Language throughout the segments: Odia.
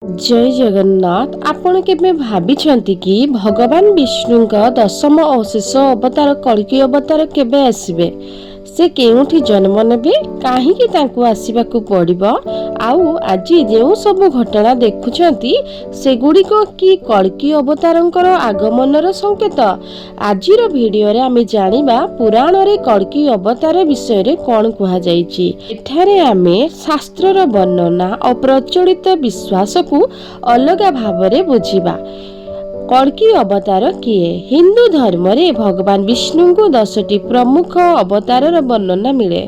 ଜୟ ଜଗନ୍ନାଥ। ଆପଣ କେବେ ଭାବିଛନ୍ତି କି, ଭଗବାନ ବିଷ୍ଣୁଙ୍କ ଦଶମ ଓ ଶେଷ ଅବତାର କଳ୍କି ଅବତାର କେବେ ଆସିବେ? ସେ କେଉଁଠି ଜନ୍ମ ନେବେ? କାହିଁକି ତାଙ୍କୁ ଆସିବାକୁ ପଡ଼ିବ? ଆଉ ଆଜି ଯେଉଁ ସବୁ ଘଟଣା ଦେଖୁଛନ୍ତି, ସେଗୁଡ଼ିକ କି କଳ୍କି ଅବତାରଙ୍କର ଆଗମନର ସଂକେତ? ଆଜିର ଭିଡ଼ିଓରେ ଆମେ ଜାଣିବା ପୁରାଣରେ କଳ୍କି ଅବତାର ବିଷୟରେ କ'ଣ କୁହାଯାଇଛି। ଏଠାରେ ଆମେ ଶାସ୍ତ୍ରର ବର୍ଣ୍ଣନା ଓ ପ୍ରଚଳିତ ବିଶ୍ୱାସକୁ ଅଲଗା ଭାବରେ ବୁଝିବା। କଳ୍କି ଅବତାର କିଏ? ହିନ୍ଦୁ ଧର୍ମରେ ଭଗବାନ ବିଷ୍ଣୁଙ୍କୁ 10ଟି ପ୍ରମୁଖ ଅବତାରର ବର୍ଣ୍ଣନା ମିଳେ: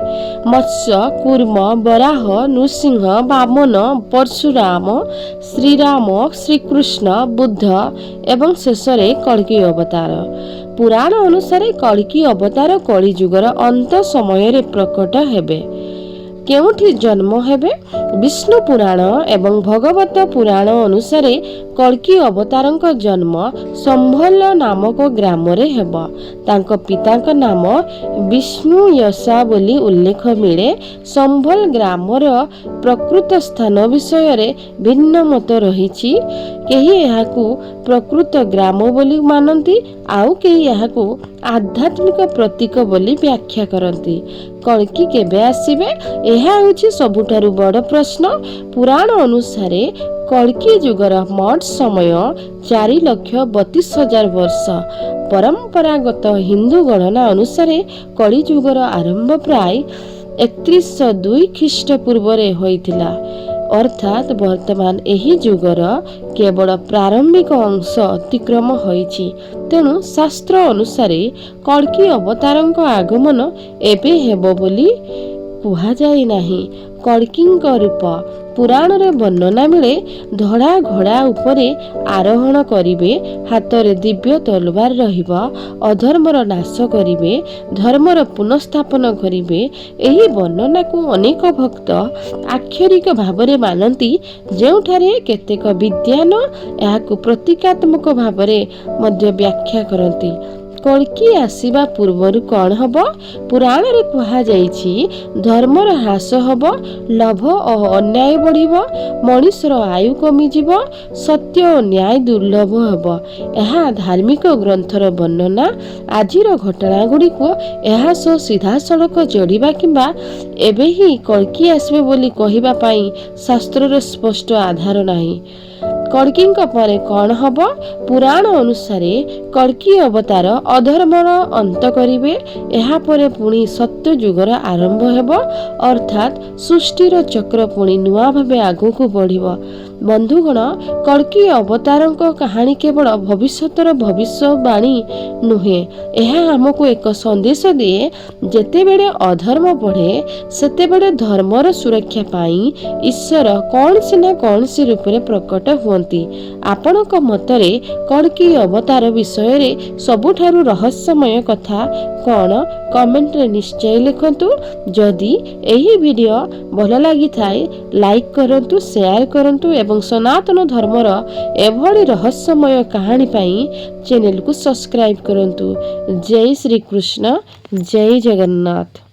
ମତ୍ସ୍ୟ, କୂର୍ମ, ବରାହ, ନୃସିଂହ, ବାମନ, ପରଶୁରାମ, ଶ୍ରୀରାମ, ଶ୍ରୀକୃଷ୍ଣ, ବୁଦ୍ଧ ଏବଂ ଶେଷରେ କଳ୍କି ଅବତାର। ପୁରାଣ ଅନୁସାରେ କଳ୍କି ଅବତାର କଳିଯୁଗର ଅନ୍ତ ସମୟରେ ପ୍ରକଟ ହେବେ। କେଉଁଠି ଜନ୍ମ ହେବେ? ବିଷ୍ଣୁ ପୁରାଣ ଏବଂ ଭଗବତ ପୁରାଣ ଅନୁସାରେ କଳ୍କି ଅବତାରଙ୍କ ଜନ୍ମ ସମ୍ଭଲ ନାମକ ଗ୍ରାମରେ ହେବ। ତାଙ୍କ ପିତାଙ୍କ ନାମ ବିଷ୍ଣୁୟଶା ବୋଲି ଉଲ୍ଲେଖ ମିଳେ। ସମ୍ଭଲ ଗ୍ରାମର ପ୍ରକୃତ ସ୍ଥାନ ବିଷୟରେ ଭିନ୍ନ ମତ ରହିଛି। କେହି ଏହାକୁ ପ୍ରକୃତ ଗ୍ରାମ ବୋଲି ମାନନ୍ତି, ଆଉ କେହି ଏହାକୁ ଆଧ୍ୟାତ୍ମିକ ପ୍ରତୀକ ବୋଲି ବ୍ୟାଖ୍ୟା କରନ୍ତି। କଳ୍କି କେବେ ଆସିବେ? ଏହା ହେଉଛି ସବୁଠାରୁ ବଡ଼ ପ୍ରଶ୍ନ। ପୁରାଣ ଅନୁସାରେ କଳ୍କି ଯୁଗର ମୋଟ ସମୟ 4,32,000 ବର୍ଷ। ପରମ୍ପରାଗତ ହିନ୍ଦୁ ଗଣନା ଅନୁସାରେ କଳିଯୁଗର ଆରମ୍ଭ ପ୍ରାୟ 3102 ଖ୍ରୀଷ୍ଟପୂର୍ବରେ ହୋଇଥିଲା। ଅର୍ଥାତ୍ ବର୍ତ୍ତମାନ ଏହି ଯୁଗର କେବଳ ପ୍ରାରମ୍ଭିକ ଅଂଶ ଅତିକ୍ରମ ହୋଇଛି। ତେଣୁ ଶାସ୍ତ୍ର ଅନୁସାରେ କଳ୍କି ଅବତାରଙ୍କ ଆଗମନ ଏବେ ହେବ ବୋଲି କୁହାଯାଏ ନାହିଁ। କଳ୍କିଙ୍କ ରୂପ: ପୁରାଣରେ ବର୍ଣ୍ଣନା ମିଳେ, ଧଳା ଘୋଡ଼ା ଉପରେ ଆରୋହଣ କରିବେ, ହାତରେ ଦିବ୍ୟ ତଲବାର ରହିବ, ଅଧର୍ମର ନାଶ କରିବେ, ଧର୍ମର ପୁନଃସ୍ଥାପନ କରିବେ। ଏହି ବର୍ଣ୍ଣନାକୁ ଅନେକ ଭକ୍ତ ଆକ୍ଷରିକ ଭାବରେ ମାନନ୍ତି, ଯେଉଁଠାରେ କେତେକ ବିଦ୍ୱାନ ଏହାକୁ ପ୍ରତୀକାତ୍ମକ ଭାବରେ ମଧ୍ୟ ବ୍ୟାଖ୍ୟା କରନ୍ତି। କଳ୍କି ଆସିବା ପୂର୍ବରୁ କ'ଣ ହେବ? ପୁରାଣରେ କୁହାଯାଇଛି, ଧର୍ମର ହ୍ରାସ ହେବ, ଲୋଭ ଓ ଅନ୍ୟାୟ ବଢ଼ିବ, ମଣିଷର ଆୟୁ କମିଯିବ, ସତ୍ୟ ଓ ନ୍ୟାୟ ଦୁର୍ଲଭ ହେବ। ଏହା ଧାର୍ମିକ ଗ୍ରନ୍ଥର ବର୍ଣ୍ଣନା। ଆଜିର ଘଟଣାଗୁଡ଼ିକୁ ଏହା ସହ ସିଧାସଳଖ ଯୋଡ଼ିବା କିମ୍ବା ଏବେ ହିଁ କଳ୍କି ଆସିବେ ବୋଲି କହିବା ପାଇଁ ଶାସ୍ତ୍ରର ସ୍ପଷ୍ଟ ଆଧାର ନାହିଁ। କଳ୍କିଙ୍କ ପରେ କ'ଣ ହେବ? ପୁରାଣ ଅନୁସାରେ କଳ୍କି ଅବତାର ଅଧର୍ମର ଅନ୍ତ କରିବେ। ଏହାପରେ ପୁଣି ସତ୍ୟ ଯୁଗର ଆରମ୍ଭ ହେବ, ଅର୍ଥାତ୍ ସୃଷ୍ଟିର ଚକ୍ର ପୁଣି ନୂଆ ଭାବେ ଆଗକୁ ବଢ଼ିବ। ବନ୍ଧୁଗଣ, କଳ୍କି ଅବତାରଙ୍କ କାହାଣୀ କେବଳ ଭବିଷ୍ୟତର ଭବିଷ୍ୟବାଣୀ ନୁହେଁ, ଏହା ଆମକୁ ଏକ ସନ୍ଦେଶ ଦିଏ: ଯେତେବେଳେ ଅଧର୍ମ ବଢ଼େ, ସେତେବେଳେ ଧର୍ମର ସୁରକ୍ଷା ପାଇଁ ଈଶ୍ୱର କୌଣସି ନା କୌଣସି ରୂପରେ ପ୍ରକଟ ହୁଅନ୍ତି। ଆପଣଙ୍କ ମତରେ କଳ୍କି ଅବତାର ବିଷୟରେ ସବୁଠାରୁ ରହସ୍ୟମୟ କଥା କ'ଣ? କମେଣ୍ଟରେ ନିଶ୍ଚୟ ଲେଖନ୍ତୁ। ଯଦି ଏହି ଭିଡ଼ିଓ ଭଲ ଲାଗିଥାଏ, ଲାଇକ୍ କରନ୍ତୁ, ସେୟାର କରନ୍ତୁ ଏବଂ ସନାତନ ଧର୍ମର ଏଭଳି ରହସ୍ୟମୟ କାହାଣୀ ପାଇଁ ଚ୍ୟାନେଲକୁ ସବସ୍କ୍ରାଇବ୍ କରନ୍ତୁ। ଜୟ ଶ୍ରୀକୃଷ୍ଣ, ଜୟ ଜଗନ୍ନାଥ।